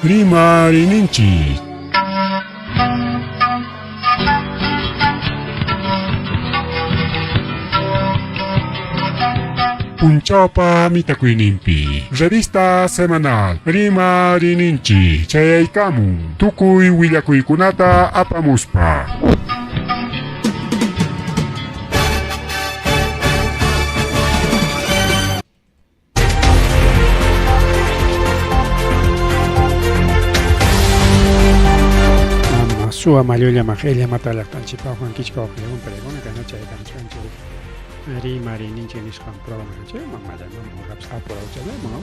Rimariyninchik. Rimariyninchik. Punchawpa mitakuyninpi revista semanal Rimariyninchik chayaykamun tukuy willakuykunata apamuspa. Suwa mallulla maq'illa mata llaqtanchikpa Juan Kichka waqllaywan paykuna kana chaykamchkanchik rimariyninchik nisqan programa chay mamalla mama horapas apurawchallaman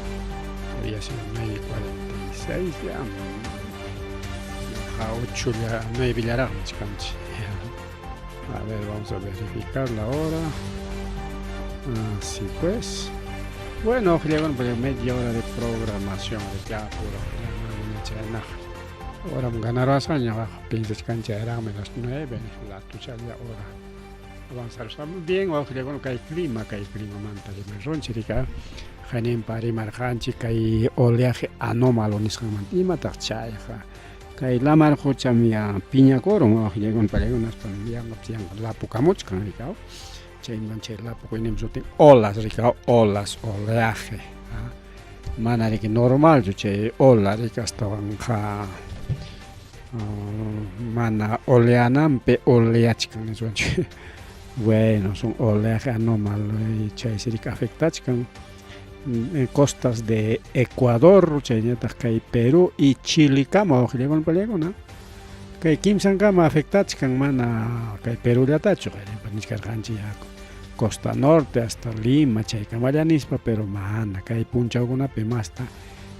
ya sido 9:46 ya 8 ya 9 llaraqmi chkanchik. A ver, vamos a verificar la hora. Así pues. Bueno, llegan pues media hora de programación. Ya puro. Hora ganar piensachkanchik eran menos 9, la tuchalla hora. Avanzar. Bien, bueno, kay clima, kay clima manta rimarunchik rika. Haninpa rimarqanchik kay oleaje anómalo nisqanmanta imataq chayqa. Kay lamar qucham ya piñakurun wawqillaykunapa paykunaspa yanqa yanqa lapukamuchkan rikaw. Chayman chay lapukuyninmi sutin olas rikaw, olas, oleaje. Mana riki normalchu chay ola riki astawanqa mana oleananpi oleachkan nisunchik. Bueno, son oleaje anómalo chaysi riki afectachkan costas de Ecuador, chaynataq kay Perú y Chilikama wawqillaykuna pallaykuna. Kay kimsankama afectachkan mana kay Perúllatachu nichkarqanchik ya costa norte hasta Lima chaykamalla nispa, pero mana kay punchawkunapi masta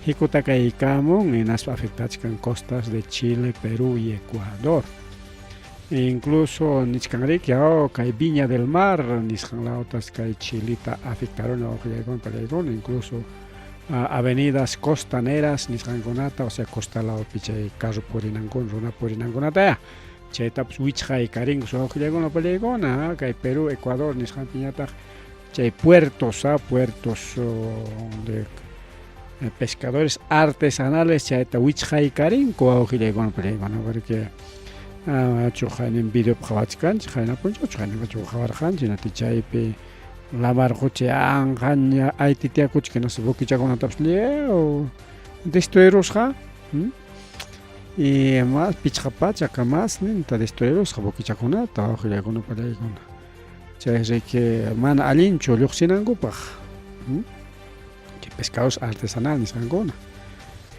hikutakaykamun hinaspa afectachkan costas de Chile, Perú y Ecuador. Incluso nichkanriki kay Viña del Mar nisqan lawtas kay Chilita afectaron wawqillaykuna pallaykuna, incluso avenidas costaneras nisqankunata, o sea costa lawpi chay carro purinankuna, runa purinankunata ya chaytapas wichqaykarinku wawqillaykuna pallaykuna. Kay Perú, Ecuador nisqanpiñataq chay puertos, puertos de pescadores artesanales chayta wichqaykarinku wawqillaykuna pallaykuna, porque chuqaynin videopi qhawachkanchik qayna punchaw chuqaynin qhawarqanchik hinati chaypi lamar qucha anqaña aytitiakuchka hinaspa buquichakunatapas lliw destruirusqa y mas 500 más ninta destruirusqa buquichakunata wawqillaykuna pallaykuna. Chay riki mana allinchu lluqsinankupaq chay pescados artesanal nisqankuna.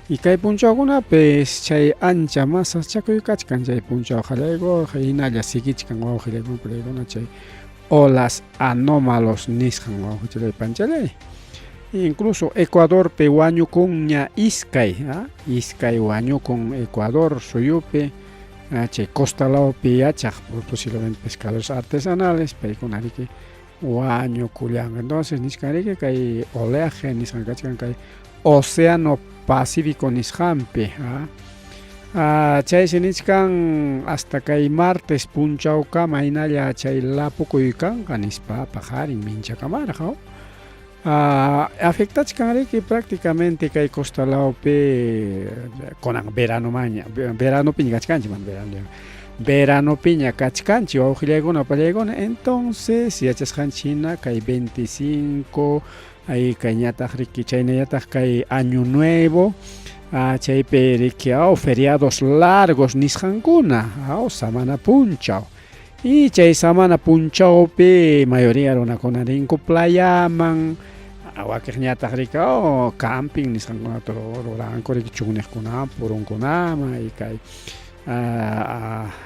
Y kay punchawkunapis chay ancha mas sasachakuy kachkan chay punchaw qallaykurqa hinalla siguichkan wawqillaykuna pallaykuna chay olas anómalos nisqan wawqichalay panchalay. Incluso Ecuadorpi wañukunña iskay, iskay wañukun Ecuador suyupi chay costa lawpi yachaq posiblemente pescadores artesanales paykuna riki wañukullanqa. Entonces nichkan riki kay oleaje nisqan kachkan kay Océano Pacífico nisqanpi. Chaysi nichkan hasta kay martes punchawkama hinalla chay lapukuy kanqa nispa paqarin minchakamarqa. Afectachkan riki prácticamente kay costa lawpi kunan verano maña, veranopiña kachkanchik mana verano veranopiña kachkanchik wawqillaykuna pallaykuna. Entonces yachasqanchik hina kay 25 ay kayñataq riki chaynallataq kay año nuevo chaypi riki feriados largos nisqankuna samana punchaw. Y chay samana punchawpi mayoría runakuna rinku playaman, wakiqñataq riki camping nisqankunata ruranku riki chunniqkunaman purunkunaman y kay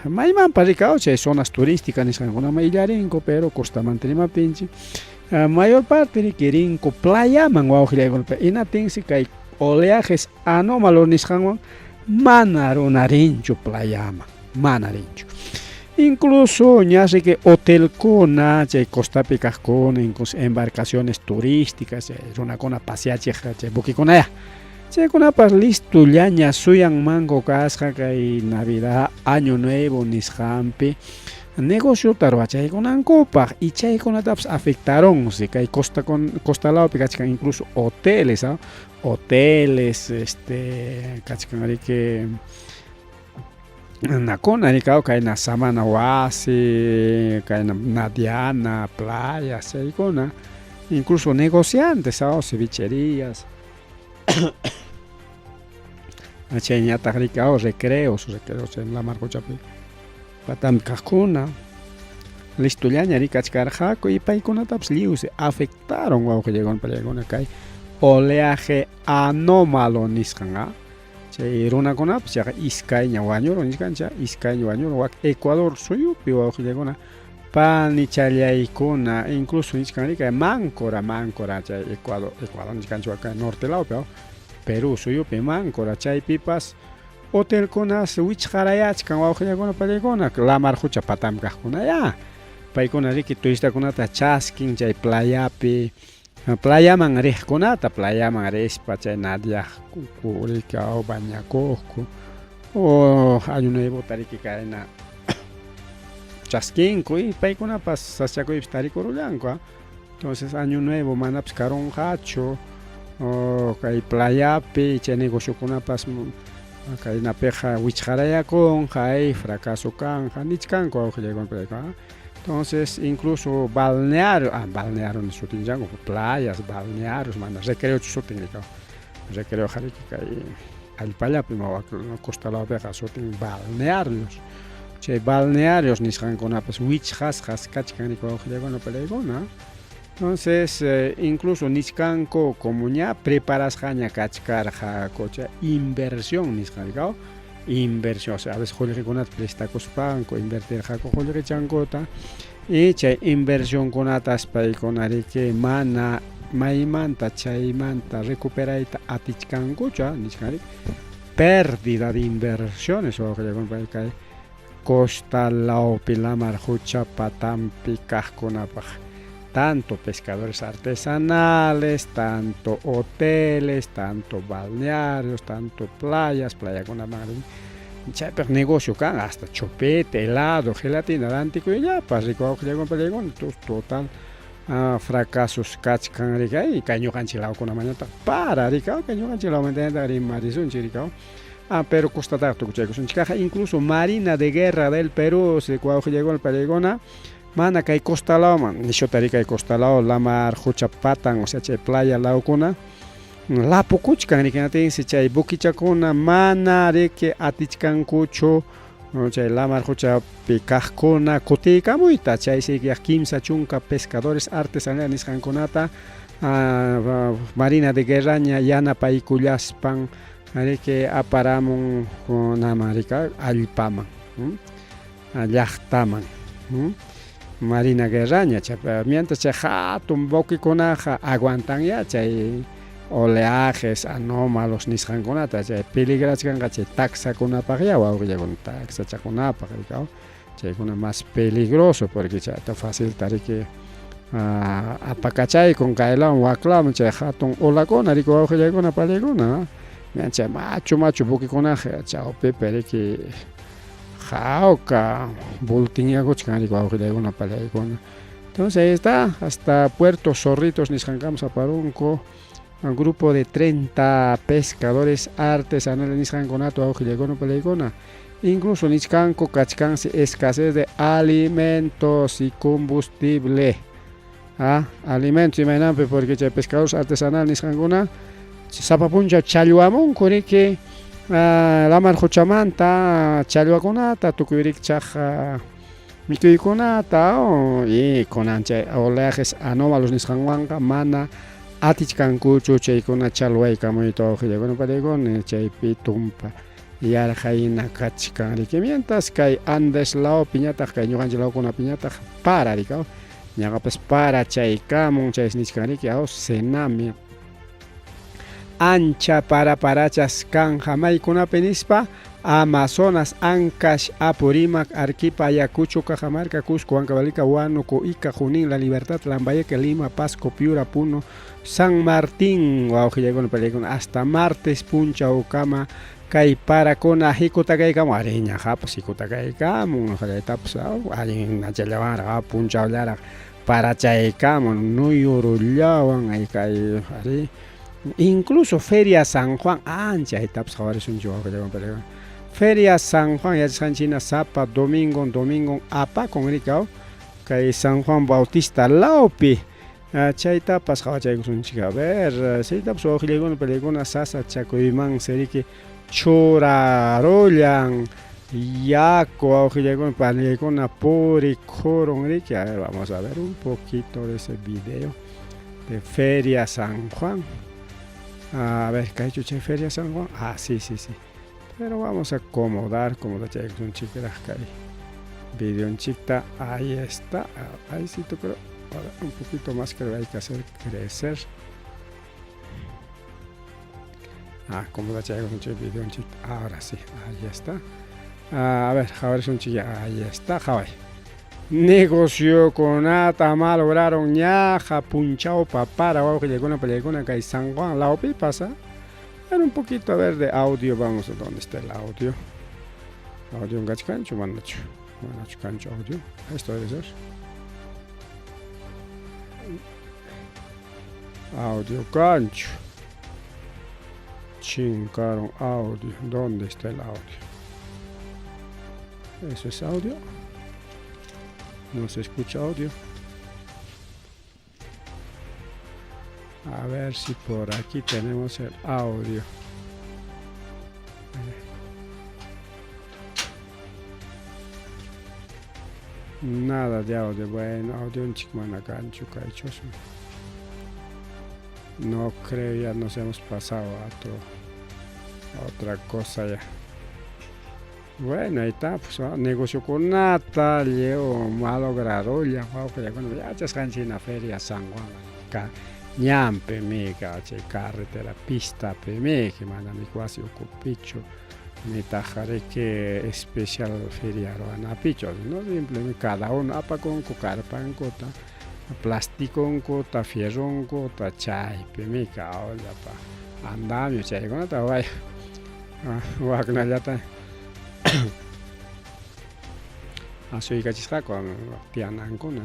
maymanpas riki chay zonas turísticas nisqankunaman illarinku, pero costamanta rimaptinchik mayor parte riki rinku playaman wawqillaykuna. Hinaptinsi kay oleajes anómalos nisqanwan mana runa rinchu playaman, mana rinchu. Incluso ña riki hotelkuna chay costapi kaqkuna, incluso embarcaciones turísticas chay runakuna paseachiq chay buquekuna ya chaykunapas listollaña suyanmanku kasqa kay Navidad, Año Nuevo nisqanpi. Negociota ruwachaykunankupaq y chaykunatapas afectaronsi kay costa con costa lawpi kachkan incluso hoteles, ¿ah? Hoteles, este, kachkan riki nakuna riki kayna samana wasi, kayna nadiana, playas chaykuna, incluso negociantes, ¿ah? Cevicherías. Chayñataq riki recreos, recreos en lamar quchapi patanpi kaqkuna listollaña riki kachkarqaku y paykunatapas lliwsi afectaron wawqillaykuna pallaykuna kay oleaje anómalo nisqan, ¿ah? Chay runakunapas yaqa iskayña wañurun nichkanchik, iskayña wañurun wak Ecuador suyupi wawqillaykuna panichallaykuna, incluso nichkan riki Máncora, Máncora chay Ecuador, Ecuador nichkanchik wak norte lawpi, Perú suyupi Máncora chaypipas hotelkunas wichqarayachkan wawqillaykuna pallaykuna lamar qucha patanpi kaqkunayá, paykuna riki turistakunata chaskin chay playapi, playaman riqkunata, playaman rispa chay nadiaqku riki bañakuqku o año nuevota riki kayna chaskinku y paykunapas sasachakuypi tarikurullanku, entonces año nuevo manapas karunqachu o kay playapi chay negociokunapas kaynapiqa wichqarayakunqa, ay fracaso kanqa nichkanku wawqillaykuna. Entonces incluso balneario, ah, balneario sutinchanku, playas, balnearios, mana recreochu sutin riki, recreoqa riki kay allpallapi costa lawpiqa sutin balnearios, chay balnearios nisqankunapas wichqasqas kachkan riki wawqillaykuna pallaykuna. Entonces incluso nichkanku como ña preparasqaña kachkarqaku chay inversión nisqan riki, inversión, o sea, a veces qullqikunata prestakuspanku invertirqaku qullqichankuta y chay inversionkunatas paykuna riki mana maymanta chaymanta recuperayta atichkankuchu, nichkan riki pérdida de inversiones wawqillaykuna kay costa lawpi lamar qucha patanpi kaqkunapaq, tanto pescadores artesanales, tanto hoteles, tanto balnearios, tanto playas, playakunaman chaypiqa negocio kan hasta chupete, helado, gelatina rantikuyllapas riki wawqillaykuna pallaykuna, total fracasos kachkan riki, ay kay ñuqanchik lawkunamañataq para riki, kay ñuqanchik lawmantañataq rimarisunchik riki, pero costataqa tukuchaykusunchik kaq incluso Marina de Guerra del Perú wawqillaykuna pallaykuna mana kay costa lawman nishuta riki kay costa law lamar qucha patan, o sea chay playa lawkuna lapukuchkan riki, natinsi chay buquichakuna mana riki atichkankuchu chay lamar quchapi kaqkuna kutiykamuyta, chaysi 30 pescadores artesanales nisqankunata Marina de Guerraña yanapaykullaspan riki aparamun naman riki allpaman, llaqtaman, Marina Guerraña mientras chay hatun buquekunaqa aguantanya chay oleajes anómalos nisqankunata, chay peligrachkanqa chay taksakunapaqya wawqillaykuna, taksachakunapaq riki, chaykuna más peligroso porque chayta facilta riki apakachaykun kaylawan waklawan chay hatun olakuna riki wawqillaykuna pallaykuna, chay machu machu buquekunaqa chawpipi riki hawka voltinyakuchkan riki wawqillaykuna pallaykuna. Entonces ahí está, hasta Puerto Zorritos nisqankamas aparunku un grupo de 30 pescadores artesanales nisqankunata wawqillaykuna pallaykuna. Incluso nichkanku kachkansi escasez de alimentos y combustible. Alimentos imaynanpi porque chay pescadores artesanales nisqankuna sapa punchaw challwamunku riki lamar quchamanta challwakunata tukuy rikchaq mikuykunata y kunan chay oleajes anómalos nisqanwanqa mana atichkankuchu chaykuna challwaykamuyta wawqillaykuna pallaykuna, chaypi tumpa yarqayna kachkan riki, mientras kay Andes lawpiñataq kay ñuqanchik lawkunapiñataq para riki, ñaqapas para chaykamun chaysi nichkan riki Senami ancha para parachas kanja maykunapi nispa Amazonas, Ancash, Apurímac, Arequipa, Ayacucho, Cajamarca, Cusco, Huancavelica, Huánuco, Ica, Junín, La Libertad, Lambayeque, Lima, Pasco, Piura, Puno, San Martín, wawqillaykuna pallaykuna hasta martes punchawkama. Kay parakuna hikutakaykamun, arí ñaqapas hikutakaykamun, ñuqallaytapas allin nachallawanraq punchawllaraq parachaykamun nuyurullawan ay kay arí incluso Feria San Juan ancha haytapas qhawarisunchik wawqillawan payllawan. Feria San Juan yachasqanchik hina sapa domingon domingon apakun rikaw kay San Juan Bautista lawpi. Chaytapas qhawachaykusunchik. A ver, chaytapas wawqillaykuna payllaykuna sasachakuymansi riki churarullan yaku wawqillaykuna panillaykuna purikurun riki. A ver, vamos a ver un poquito de ese video de Feria San Juan. A ver, kaychu chay Feria San Juan? Ah, sí, sí, sí. Pero vamos a acomodar como chaykusunchikraq kay videonchikta. Ahí está. Ahí sí, tú creo. Ahora, un poquito más creo que hay que hacer crecer. Ah, como da chaykusunchik videonchikta. Ahora sí, ahí está. A ver, qhawarisunchik ya. Ahí está, qhaway. Negociokunata malograron ñaqa punchawpa para wawqillaykuna pallaykuna kay San Juan lawpipas. A ver, un poquito, a ver, de audio, vamos, ¿dónde está el audio? Audio kachkanchu, manachu, manachu kanchu audio. Esto debe ser. Audio cancho. Chincaron audio. ¿Dónde está el audio? ¿Eso es audio? No se escucha audio. A ver si por aquí tenemos el audio. Nada de audio. Bueno, audio un mana kanchu kaychus. No creo, ya nos hemos pasado a otro, a otra cosa ya. Bueno, ahí está, pues, negocio con Natalia o malograrolla, ya chasqanchik Feria San Juan, ka ñanpi mika, chay carretera pista miki, manami wasi ukupichu, nitaq riki especial feria ruwanapichu, no simplemente cada uno apakunku karpankuta, plasticonkuta, fierronkuta, chaypi mika, llapa andamio chaykunata way waknallata asuykachisqaku tiyanankuna.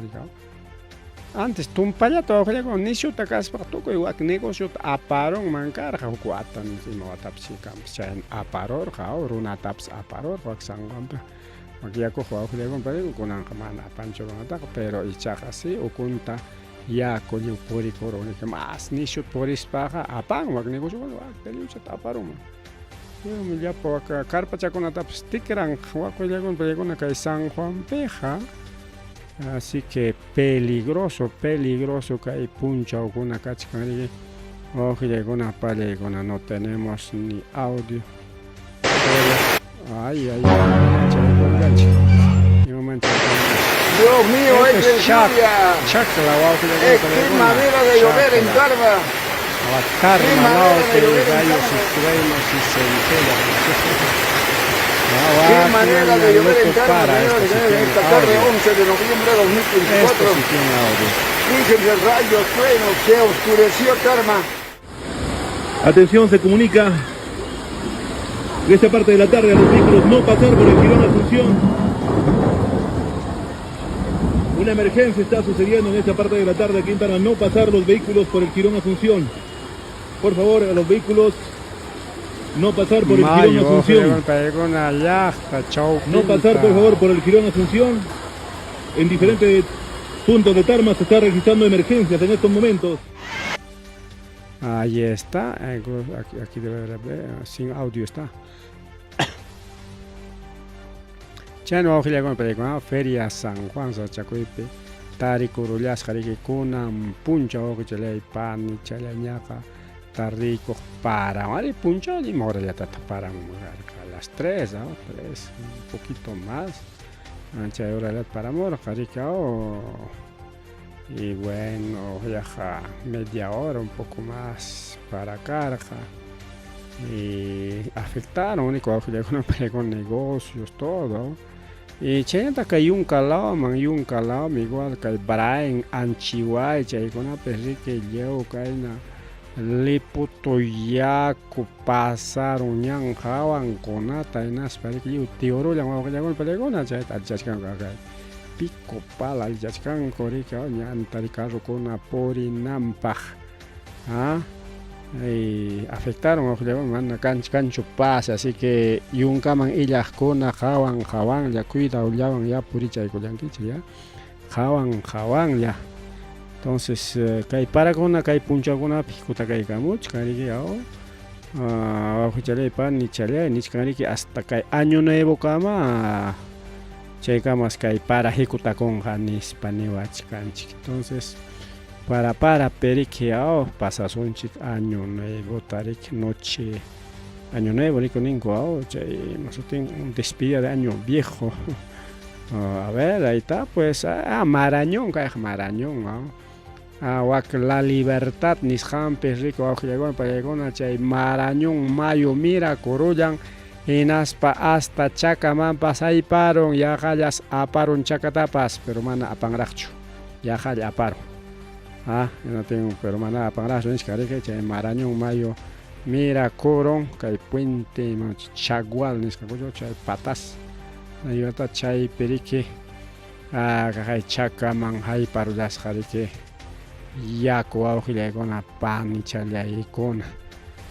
Antes tumpallata wawqillakuna nishuta kaspaqa tukuy wak negociota aparunman karqa huk wata ima watapas kanpas chay aparurqa runatapas aparurqa wak San Juanpi wak yakuq wawqillakuna pariku kunanqa mana apanchu runataqa pero ichaqa si ukunta yaku lliw purikurun mas nishu purispaqa apan wak negociokuna wakta lliwchata aparunman. Lliwmi llapa wak karpachakunatapas tikran wawqillakuna paykuna kay San Juanpiqa. Así que peligroso, peligroso kay punchawkuna kachkan riki wawqillaykuna pallaykuna no tenemos ni audio. Ay, ay, ay, chaykurqanchik. Imaman chaykurqanchik. Dios mío, Esto es es lluvia. chacla Es wawqillaykuna qué pallaykuna. manera de llover en Chacla. Tarma. Qué Karma manera de lawpi llover en rayos y Tarma. truenos y centellas. Qué manera de Waknaña llover en luto Tarma, para, señoras esto y sí señores, tiene esta tarde audio. 11 de noviembre de Esto 2024. sí tiene audio. Fíjense, rayos, truenos, se oscureció Tarma. Atención, se comunica de esta parte de la tarde a los vehículos no pasar por el Jirón Asunción. Una emergencia está sucediendo en esta parte de la tarde aquí en Tarma. No pasar los vehículos por el Jirón Asunción. Por favor, a los vehículos no pasar por el Jirón Mayo, Asunción. paykuna llaqta No pasar, por favor, por el Jirón Asunción. En diferentes puntos de Tarma se está registrando emergencias en estos momentos. Ahí está, aquí, aquí debe haber, sin audio está. Chayna wawqillakuna paykuna Feria San Juan sachakuypi tarikurullasqa riki kunan punchaw wawqichalay panichallañaqa tardiykuq paran ari punchaw ima horallatataq paranman karqa a las 3, ¿no? 3, un poquito más chay horallata paramurqa riki y bueno yaqa media hora un poco más para karqa y afectaron único wawqillakuna paykuna negocios todo y chaynata kay yunka lawman yunka lawman igual kay Braen Anchihuay chaykunapi riki lliw kayna Liputu yaku pasarun ñan hawankunata hinaspa riki lliw tiurullan wawqillakuna pallaykuna chayta allichachkanku kay pico pala allichachkanku riki ñanta ri carrokuna purinanpaq ah afectaron wawqillakuna mana kanchu pase así que yunkaman illaqkuna qawan qawanlla cuidawllawan ya purichaykullankichik ya qawan qawanlla. Entonces kay parakuna kay punchawkunapi kutakaykamuchkan riki wawqichalay panichalay nichkan riki hasta kay año nuevo kama chaykamas kay para hikutakunqa nispa niwachkanchik. Entonces para para periki pasasunchik año nuevota riki noche año nuevo riki ninku chay masutin despedida de año viejo. A ver, ahí está, pues, Marañón, kayqa Marañón, wak La Libertad nisqanpi riku wawqillaykuna pallaykuna chay Marañón mayu mira kurullan hinaspa hasta chakamanpas ayparun yaqallas aparun chakatapas, pero mana apanraqchu, yaqalla aparun. Hinatin pero mana apanraqchu nichka riki chay Marañón mayu mira kurun kay puente Chagual nisqakuchu chay patas ayata chaypi riki kay chakaman hayparullasqa riki yaku wawqillaykuna panichallaykuna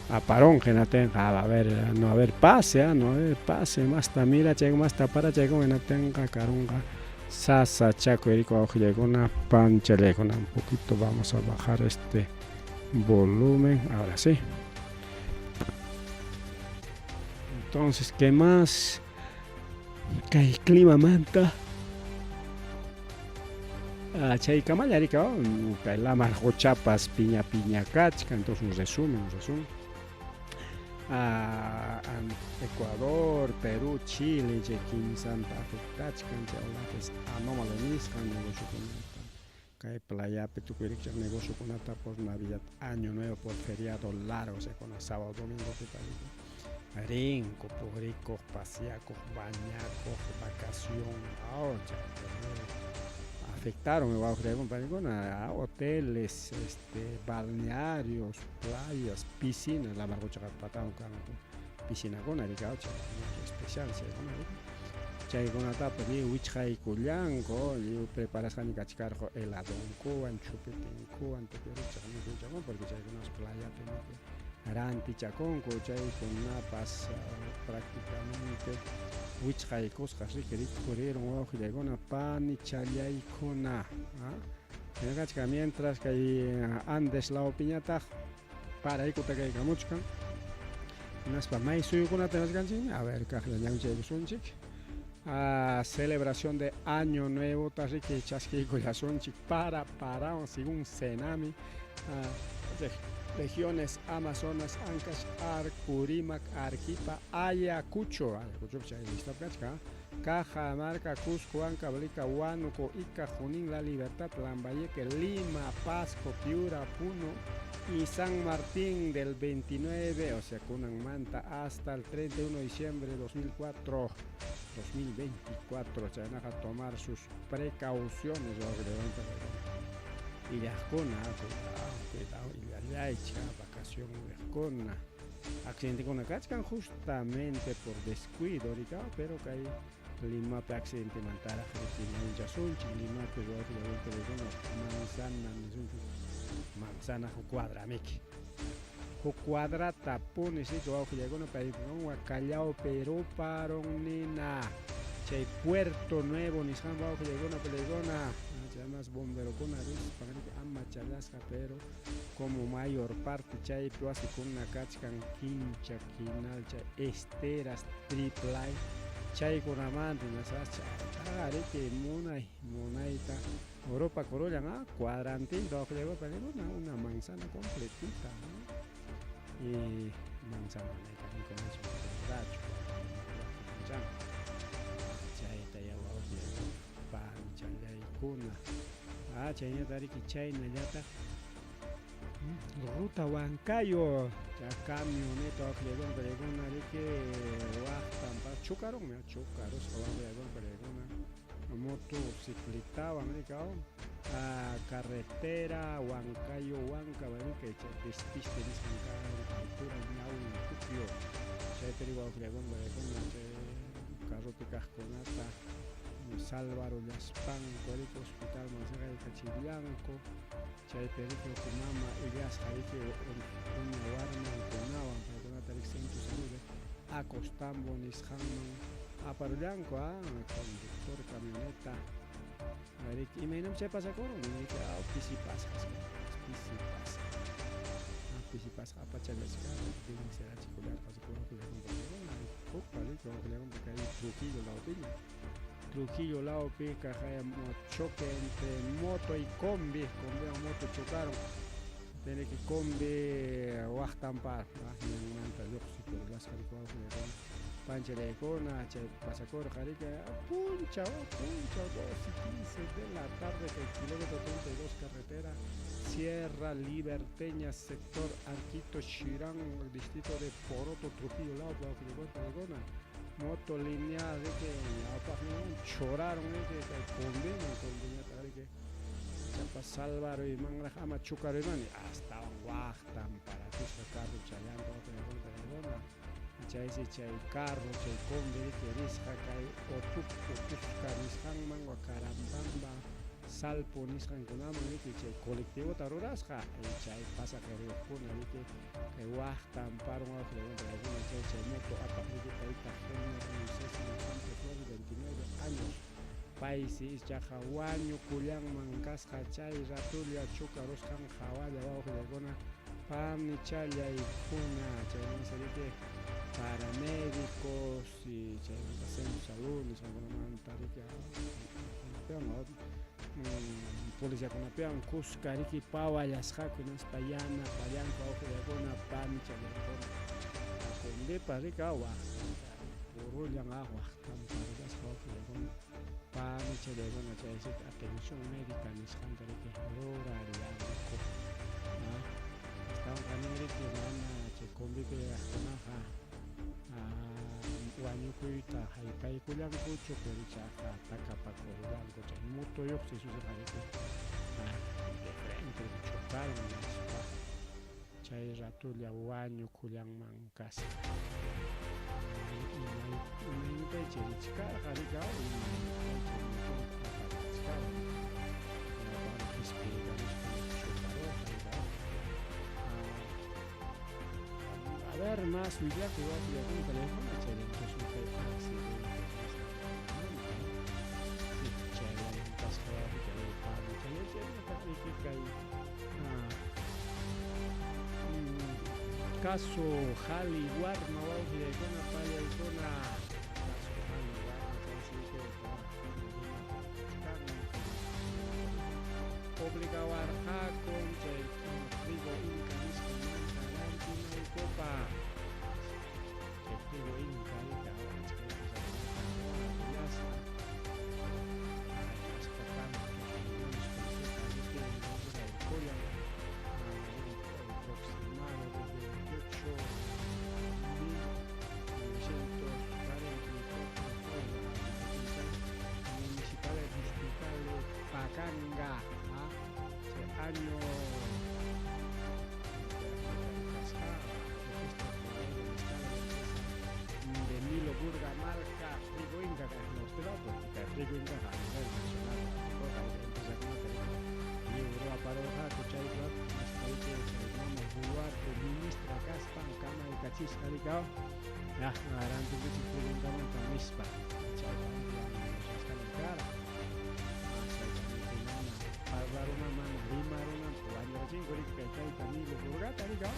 aparunqa hinatinqa a ver no haber pase no haber pase masta mirachaykun masta parachaykun hinatinqa karunqa sasachakuy riki wawqillaykuna panichallaykuna. Un poquito vamos a bajar este volumen, ahora sí. Entonces, ¿qué más? Kay climamanta chaykamalla riki kay lamar qochapas piña piña kachkan. Entonces un resumen, un resumen. Ecuador, Perú, Chile chay kimsanta afectachkan chay olajes anómalo nisqan negociokunata kay playapi tukuy rikchaq negociokunata por Navidad, Año Nuevo, por feriado largo, o sea, con sábado, domingo rinku purikuq, pasiakuq, bañakuq, vacación, afectaron wawqillaykuna hoteles, balnearios, playas, piscinas, lamar qochaqa patawan kanku piscinakuna riki chay especial chaykuna chaykunatapas lliw wichqaykullanku lliw preparasqaña kachkarqu heladonkuwan chupitinkuwan tukuy rikchaq mikuychakun porque chaykunapas playapi rantichakunku chaykunapas prácticamente wichqaykusqas riki rikurirun wawqillaykuna panichallaykuna. Kachka mientras kay Andes lawpiñataq paraykuta kaykamuchkan hinaspa may suyukunata rimaskanchikmi a ver kaqlla ñawinchaykusunchik. Celebración de Año Nuevo riki chaskiykullasunchik para parawan según Senami regiones Amazonas, Ancash, Apurímac, Arequipa, Ayacucho, Ayacucho chay listapi kachkan, Cajamarca, Cusco, Huancavelica, Huánuco, Ica, Junín, La Libertad, Lambayeque, Lima, Pasco, Piura, Puno y San Martín del 29, o sea, kunanmanta hasta el 31 de diciembre de 2004, 2024, chaynaqa tomar sus precauciones, illaqkuna, cuidado, cuidado, illallaychik, vacación riqkuna, accidentekuna kachkan justamente por descuido rika, pero kay Limapi accidentemantaraq riki ñawinchasunchik, Limapi ruwaykullaykuna manzana nisunchik, manzana huk cuadramiki, huk cuadrata punis riki wawqillaykuna paykunawan Callao Peruparun nina chay Puerto Nuevo nisqanpa wawqillaykuna palaykuna además bomberokuna rispan riki amachallasqa pero como mayor parte chaypi wasikuna kachkan quincha quinal chay esteras triple chaykunamanta chaytaqa riki munay munayta Europa kurullan cuadrantinta wawqillaykuna una manzana completita, ¿no? Y manzana maykanikunachu chayta ya wawqillaykuna panichallaykuna chayñata riki chaynallataq ruta Huancayo chay camioneta wawqillaykuna palaykuna riki waqtanpas chukarunmi chukarusqa wawqillaykuna palaykuna. Motocicletawan rikaw carretera Huancayo Huancavelica chay despiste nisqan kan altura ñawi Puquio chaypi wawqillakuna paykuna chay carropi kaqkunata salvarullaspanku riki hospitalman saqaykachillanku chaypi riki huk mama illasqa riki uña warmankunawan paykunata riki centro salud Acostambo nisqanman aparullanku conductor camioneta riki imaynam chay pasakurun riki pisipasqas pisipasqa pisipasqa apachallachkarqa denunciarachikullarqa hukpa riki wawqillakuna kay Trujillo lawpiña Trujillo lawpi kaq choque entre moto y combi, combiwan moto chocaron. Tiene que combi waqtanpar ñanmanta lluqsikurullasqa riki wawqillakuna panchallaykuna chay pasakurqa riki punchaw punchaw 2:15 de la tarde kay kilómetro 32 carretera Sierra Liberteña sector Arquito Chirán distrito de Poroto Trujillo law wawqillakuna moto lineal riki ñawpaqninwan choraron riki kay combiman combiñataq riki ichapas salvaruymanraq ama chocaruyman astawan waqtan parachisqa carro chayanta wawqillakuna chaysi chay carro chay combi riki risqa kay Otusca nisqanman wa Carambamba Salpo nisqankunaman riki chay colectivota rurasqa chay pasajeroqkuna riki kay waqtan parun wawqillakuna chay chay moto apaq riki tayta Jenner Moisés Infante Flores 29 años paysi ichaqa wañukullanman kasqa chay ratulla chocarusqan hawalla wawqillakuna panichallaykuna chaymansi riki paramédicos y chaymanta centro salud nisqankunamanta riki policiakunapiwan kuska riki pawallasqaku hinaspa yanapallanku wawqillakuna panichallaykuna combipas riki waqtanta purullan waqtan parullasqa wawqillakuna panichallaykuna chaysi atención médica nisqanta riki rurallanku astawan qanin riki mana chay combipi kaqkunaqa wañukuyta haypaykullankuchu pero ichaqa takapakurullanku chay motoyuqsi sucederqa riki de frente chocaron nispa chay ratulla wañukullanman kasqa imaynatay chay richkarqa riki imaynatay chay motota aparichkarqa qispiykamuspa chocarurqa riki. A ver, más willakuy wawqillakuna teléfono chayrintusmi kay accidente chaywan kasqa wawqillakuna riki kay caso Jali Warma wawqillaykuna pallaykuna caso Jali Warma chaysi obligawarqaku chay trigo inca nisqamanta rantinaykupaq chay trigo inca riki achka yasqa hasta tantos millones ruraykullan aproximado de 28.944 municipales distrital de Pacanga, ese año de Nilo Burga marca Frigo Inca, no usted pues Frigo Inca a nivel nacional, Euro chayqa chay mama Boluarte ministra kaspan kamaykachisqa rikaw ya rantinkichik Frigo Incamanta nispa chayqa kara chayta mana parlaruna mana rimaruna wañurachinku riki kay tayta Nilo Burgata rikaw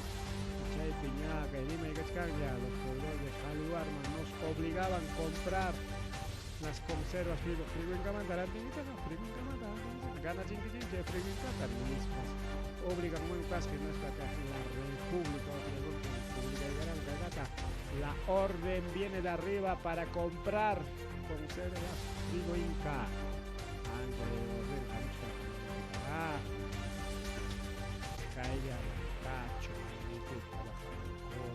chaypi ña kay rimaykachkanlla los proveedores de Jaliwarma nos obligaban a comprar las conservas frigo frigo incamanta rantinkichik frigo incamanta rantinkichik ganachinkichik chay frigo incata nispas obliganman kasqa hinaspa kaq la república pública la orden viene de arriba para comprar conservas frigo inca antes de orden kaylla tacho trabajador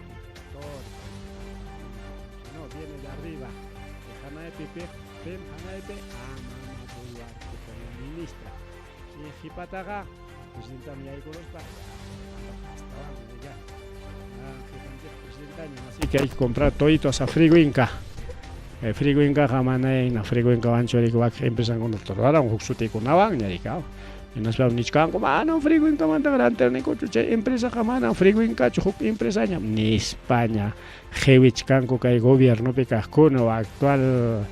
director no viene de arriba. Déjame pipi. Pim hanaypi a Mama Boluarte como ministra. Y qhipataqa presidentam yaykuruspa astawanmi ya. Qhipanchik presidentaña. Así que hay que comprar todito esa Frigo Inca. Frigo Incaqa mana hina Frigo Incawanchu riki wakin empresakunata ruraran huk sutikunawanña riki. Hinaspam nichkanku, manam Frigo Incamantaqa rantirnikuchu, chay empresaqa manam Frigo Incachu, huk empresañam nispaña qiwichkanku kay gobiernopi kaqkuna o actual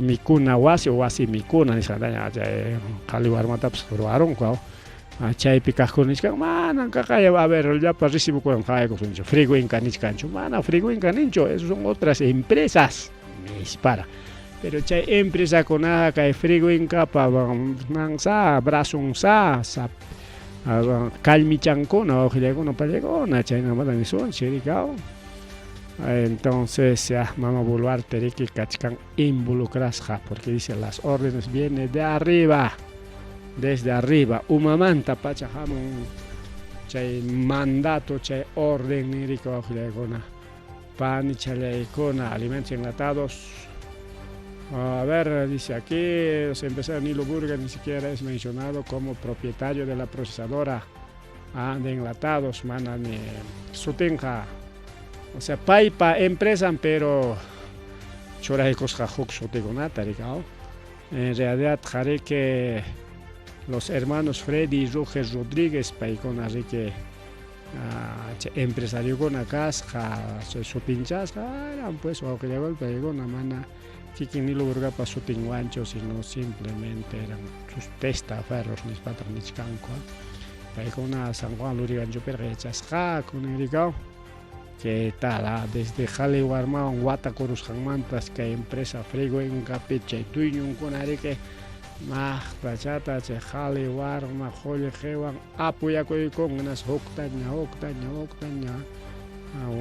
mikuna wasi o wasi mikuna nisqantaña chay qhali warmatapas ruwarunku chaypi kaqkuna nichkan manam kaqaya a ver llapa recibokunam qawaykusunchik Frigo Inca nichkanchu manam Frigo Inca ninchu esas son otras empresas nispara pero chay empresakunaqa kay Frigo Incapa nansa brazonsa kallmichankuna wawqillaykuna pallaykuna chaynamanta nisunchik rikaw entonces ya mama Boluarte riki kachkan involucrasqa porque dice las órdenes vienen de arriba desde arriba umamanta pacha hamun chay mandato chay orden riki wawqillaykuna panichallaykuna alimentos enlatados. A ver, dice aquí, los empresarios Nilo Burga ni siquiera es mencionado como propietario de la procesadora de enlatados, mana ni sutinqa. O sea, paypa empresa, pero churaykusqa huk sutikunata, rikaw. En realidad, que los hermanos Freddy y Roger Rodríguez, paykuna riki empresariokuna kasqa, sutinchasqa, eran pues wawqillakuna paykuna mana kikin Nilo Burgapa sutinwanchu, sino simplemente eran sus testaferros nispataq nichkanku. Paykuna San Juan Luriganchopirqa yachasqaku rikaw. ¿Qué tal? Desde qhali warmawan watakurusqanmantas kay empresa Frigo Incapi chay dueñonkuna riki maqtachata chay qhali warma qullqiwan apoyakuykun hinaspa huktaña huktaña huktaña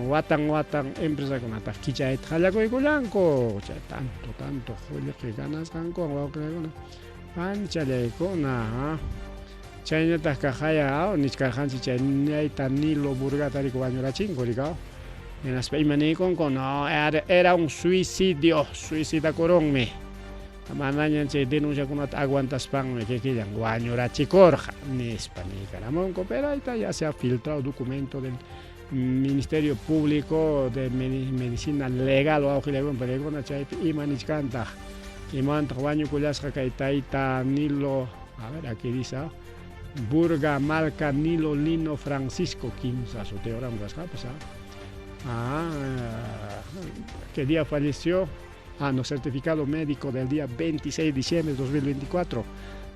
watan watan empresakunataq kichayta qallakuykullanku chay tanto tanto qullqi ganasqankuwan wawqillaykuna panchallaykuna chaynataq kaqaya nichkarqanchik chay ñayta Nilo Burgata riki wañurachinku rikaw hinaspa ima niykunku no era un suicidio suicidakurunmi manaña chay denunciakunata aguantaspanmi kikillan wañurachikurqa nispa niykaramunku pero ahí ya se ha filtrado documento del Ministerio Público de Medicina Legal wawqillaykuna paykuna chaypi ima nichkantaq imantaq wañukullasqa kay tayta Nilo a ver aquí dice Burga Malca Nilo Lino Francisco kimsa sutiyuqraqmi kasqapas ¿qué día falleció? No, certificado médico del día 26 de diciembre de 2024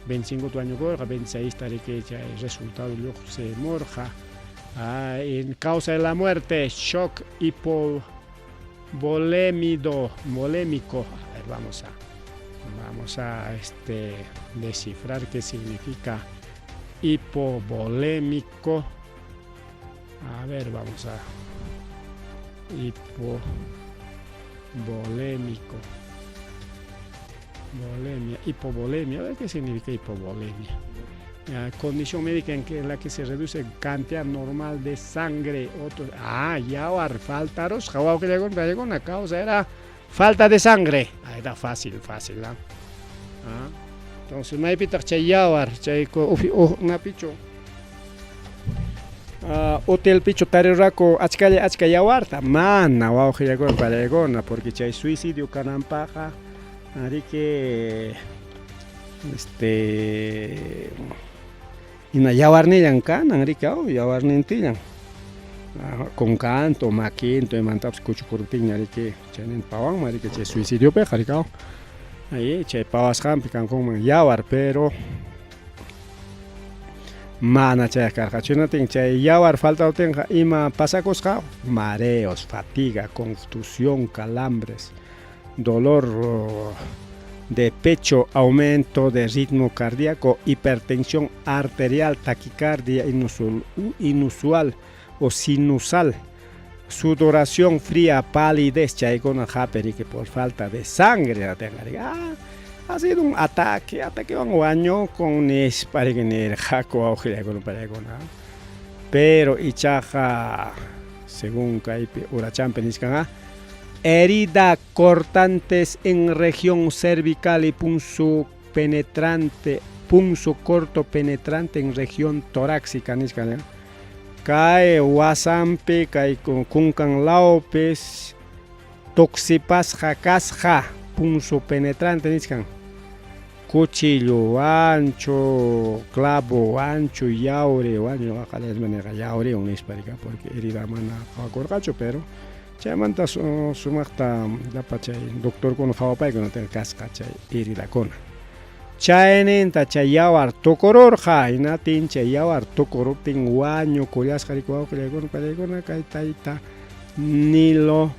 25 wañukurqa 26 riki chay resultado lluqsimurqa en causa de la muerte shock hipovolémico volémico. A ver, vamos a descifrar qué significa hipovolémico. A ver, vamos a hipovolémico. Volemia, hipovolemia. A ver qué significa hipovolemia. Condición médica en la que se reduce cantidad normal de sangre. Otro, yawar, faltaros, una causa era falta de sangre. Era fácil, fácil. ¿Ah? Entonces, maypitaq chay yawar, chay napichu. Hotelpichu tarirqaku achkalla achka yawarta mana wawqillakuna pallaykuna porque chay suicidio kananpaqqa riki ima yawarnillan kanan riki aw yawarnintillan kunkanto makinto imantapas kuchukuruptinña riki chayninta pawanman riki chay suicidiopiqa riki aw ahí chay pawasqanpi kankunman yawar pero mana chayqa karqachu chaynatin chay yawar faltaptinqa ima pasakusqa mareos, fatiga, contusión, calambres, dolor de pecho, aumento de ritmo cardíaco, hipertensión arterial, taquicardia inusual o sinusal, sudoración fría, palidez, chaykuna hapi riki por falta de sangre ha sido un ataque, ataquewan wañukun nispa riki nirqaku wawqillaykuna pallaykuna pero ichaqa según kaypi urachanpi nichkan. Herida cortantes en región cervical y punzo penetrante, punzo corto penetrante en región torácica nisqa. Kay wasanpi, kay kunkan lawpis tuksipasqa kasqa punzo penetrante nichkan. Cuchillowanchu, clavowanchu, yawriwanchu, ñuqaqa nirqa yawriwan nispa porque herida mana qhawakurqachu, pero chaymanta sumaqta llapa chay doctorkuna qhawapaykuna kasqa chay heridakuna. Chayninta chay yawar tukururqa, hinatin chay yawar tukuruptin wañukullasqa riki wawqillaykuna panaykuna kay tayta Nilo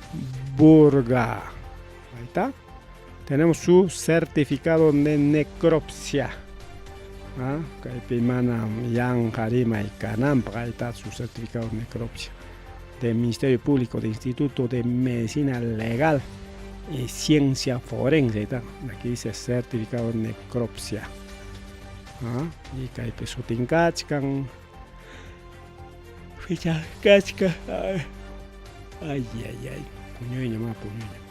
Burga. Ahí está. Tenemos su certificado de necropsia. ¿Ah? Kaypi mana yanqa rimay kananpaq, ahí está su certificado de necropsia del Ministerio Público, del Instituto de Medicina Legal y Ciencia Forense. Ahí está. Aquí dice certificado de necropsia. ¿Ah? Y kaypi sutin kachkan. Ficha kachka. Ay, ay, ay. Puñuyña, ma puñuyña.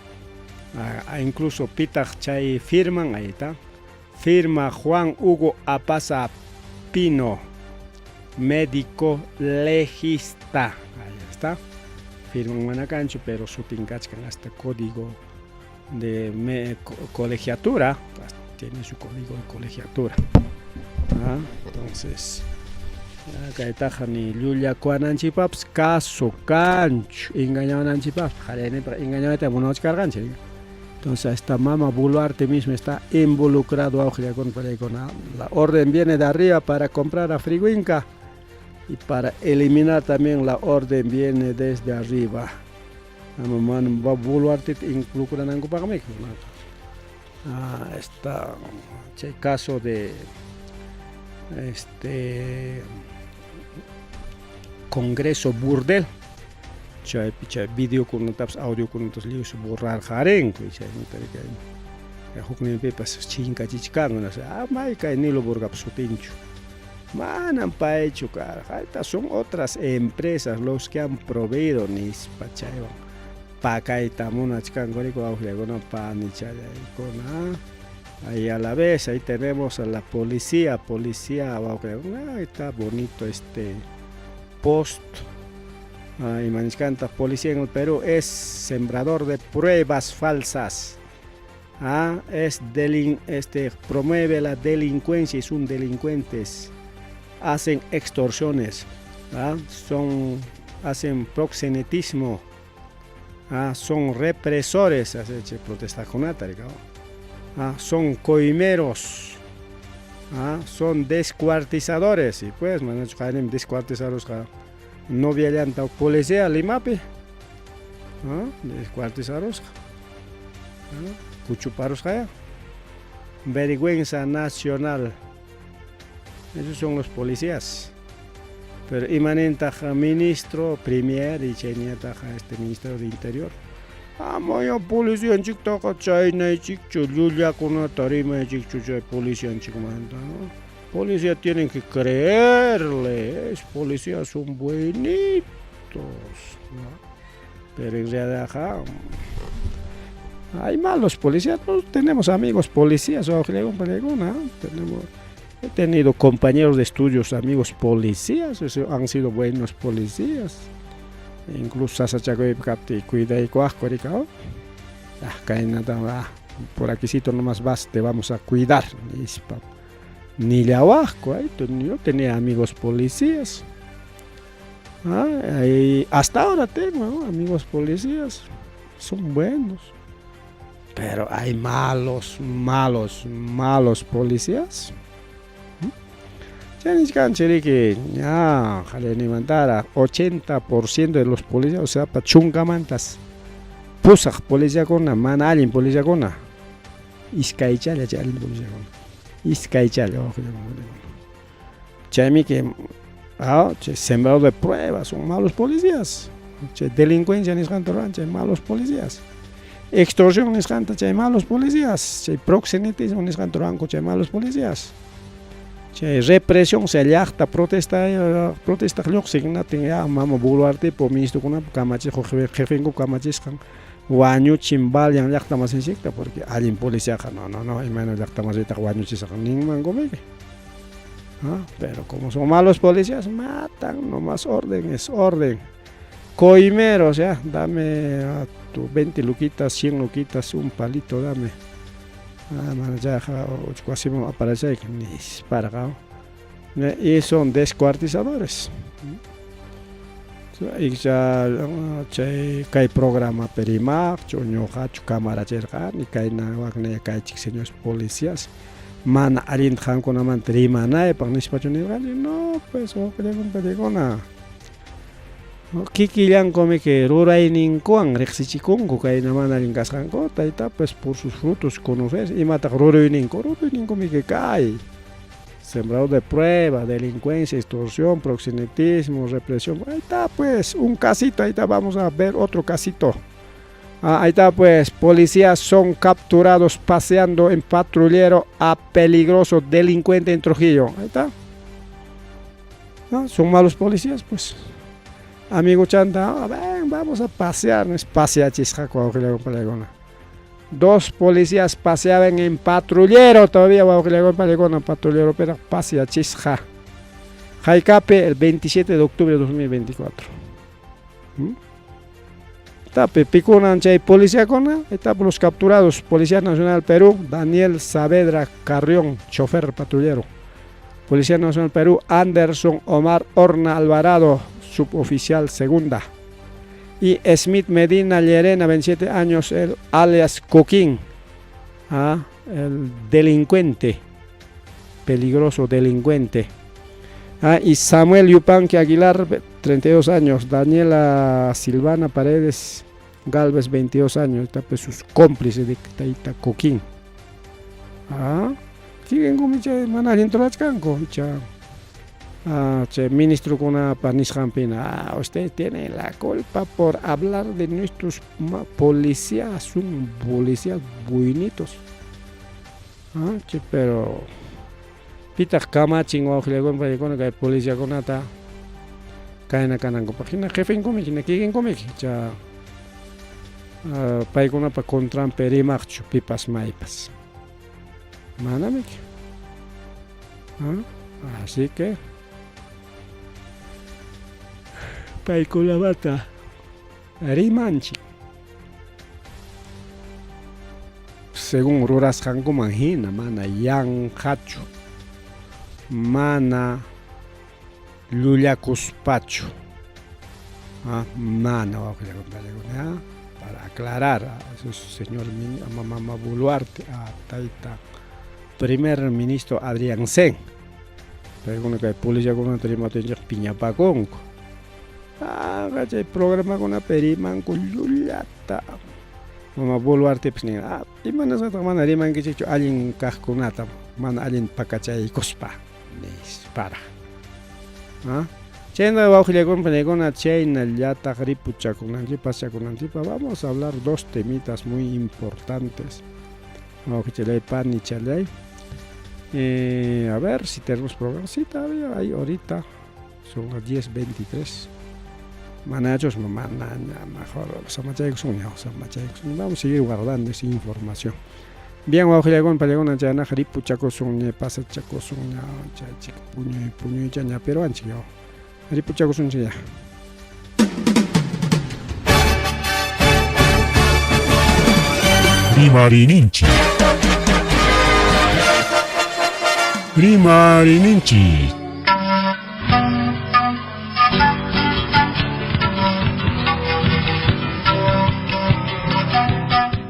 Ah, incluso pitaq chay firman, ahí está. Firma Juan Hugo Apaza Pino, médico legista. Ahí está. Firman mana kanchu, pero sutin kachkan hasta código de colegiatura. Tiene su código de colegiatura. Ah, entonces, kaytaqa ni llullakuwananchikpapis caso kanchu, engañawananchikpapis, qallayninpiqa engañawayta munawachkarqanchik. Entonces, esta mama Boluarte mismo está involucrado. La orden viene de arriba para comprar a Friwinka y para eliminar también la orden viene desde arriba. Mama Boluarte involucranankupaqmi. Ah, está chay caso de este Congreso Burdel. Chaypi chay videokunatapas audiokunatas lliw borrarqarenku chaymanta hukninpipas chinkachichkanku. Ah, may kay Nilo Burgapa sutinchu. Manam paychu karqa. Estas son otras empresas los que han proveído nispa chaywan pakayta munachkanku riki wawqillaykuna panichallaykuna. Ahí a la vez, ahí tenemos a la policía, policía, wawqillaykuna, está bonito este post. Ima nichkanta, policía en el Perú es sembrador de pruebas falsas. Ah, es promueve la delincuencia y son delincuentes. Hacen extorsiones, ¿ah? Hacen proxenetismo, ¿ah? Son represores, protestakunata, ¿ah? Son coimeros, ¿ah? Son descuartizadores, y pues, manachu qanim descuartizadores noviallanta policía Limapi, ¿ah? Descuartizados, ¿ah? Kuchuparusqa, vergüenza nacional. Esos son los policías. Pero imanintaq ministro premier y chaynataq este ministro de Interior. Amaya policianchiktaqa chaynaychikchu llullakunata rimaychikchu chay policianchikmanta, ¿no? Policía tienen que creerle, es policías son buenitos, ¿no? Pero en realidad hay malos policías, no tenemos amigos policías, o tenemos, he tenido compañeros de estudios, amigos policías, han sido buenos policías. Incluso sasachakuypi kaptiy cuidaykuwaqku rika, ah, kaynata, ah, por aquícito nomás vas, te vamos a cuidar, nispa. Nillawaqku, yo tenía amigos policías. Ah, y hasta ahora tengo, ¿no? Amigos policías, son buenos. Pero hay malos, malos, malos policías. Chanichkanchik riki ña qallariniymantara 80% de los policías, o sea, pa chunkamantas pusaq policiakuna mana allin policiakuna, iskaychalla chay allin policiakuna, iskaychalla. Chaymi que ah, chay sembrado de pruebas, son malos policías. Chay delincuencia nisqanta ruran chay malos policías. Extorsión nisqanta chay malos policías, chay proxenetismo nisqanta ruranku chay malos policías. Chay represión, chay llaqta protesta protestaq lluqsin, natin ya mama Boluartepa ministrokunapa kamachiq jefenkupa kamachisqan Wañuchin balean llaqta masinchikta porque allin policiaqa no no no imayna llaqta masiytaqa wañuchisaq ninmankumiki. ¿Ah? Pero como son malos policías, matan, nomás orden es orden. Coimero, o sea, dame tu 20 luquitas, 100 luquitas, un palito, dame. Ah, mana chayqa wasiman apareceyki nisparqa. Y son descuartizadores. Icha chay kay programapi rimaqchu ñuqachu kamarachirqani kayna waknaya kaychik señores policías mana allinta qamkunamanta rimanaypaq nispachu nirqani no pues wawqillaykunapallikuna kikillankumiki rurayninkuwan riqsichikunku kayna mana allin kasqankuta tayta pues por sus frutos conocer imataq ruruyninku ruruyninkumiki kay Sembrado de prueba, delincuencia, extorsión, proxenetismo, represión. Ahí está pues, un casito, ahí está, vamos a ver otro casito. Ah, ahí está pues, policías son capturados paseando en patrullero a peligroso delincuente en Trujillo. Ahí está. Ah, son malos policías pues. Amigo Chanta, ah, ven, vamos a pasear. Es Dos policías paseaban en patrullero todavía, patrullero, pero paseachisqa. Jaicape, el 27 de octubre de 2024. ¿Mm? Tape, pikunan chay policíakuna, está los capturados, Policía Nacional Perú, Daniel Saavedra Carrión, chofer patrullero. Policía Nacional Perú, Anderson Omar Horna Alvarado, suboficial segunda. Y Smith Medina Llerena, 27 años, el alias Coquín, ah, el delincuente, peligroso delincuente. Ah, y Samuel Yupanqui Aguilar, 32 años, Daniela Silvana Paredes Galvez, 22 años, está pues sus cómplices de Taita Coquín. Ah, kikin mana allin rurachkanku icha ah, chay ministrokunapa nisqanpina ah, usted tiene la culpa por hablar de nuestros policías, son policías buenitos. Ah, che, pero pitaq kamachin wawqillakuna paykuna kay policiakunata kayna kanankupaq hina jefenkumi hina kikinkumi icha paykunapa contranpi rimaqchu pipas maypas manamiki. ¿Ah? Así que paykunamanta rimanchik según rurasqankuman hina mana yanqachu mana llullakuspachu ¿Ah? Mana wawqillakuna para aclarar a señor mama Boluarte a tayta primer ministro Adrianzén paykuna kay policiakunata rimatinchik piñapakunku ah chay programakunapi rimanku llullata mama Boluartepis nin ah imanasqataq mana rimankichikchu allin kaqkunata mana allin pakachaykuspa nispara ah chayna wawqillakuna panikuna chaynallataq ripuchakunanchikpaq pasakunanchikpaq vamos a hablar dos temitas muy importantes wawqichalay panichalay a ver si tenemos programa sí todavía hay ahorita son las 10:23 manachus manaña mejor samachaykusunña samachaykusun vamos a seguir guardando esa información bien wawqillakuna panikuna chaynaqa ripuchakusunña pasachakusunña chaychik puñuy puñuychaña peruanchik ripuchakusunchik ya. Rimarininchik. Rimarininchik.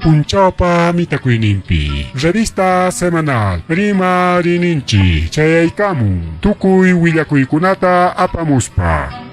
Punchawpa mitakuyninpi. Revista semanal Rimarininchik chayaykamun tukuy willakuykunata apamuspa.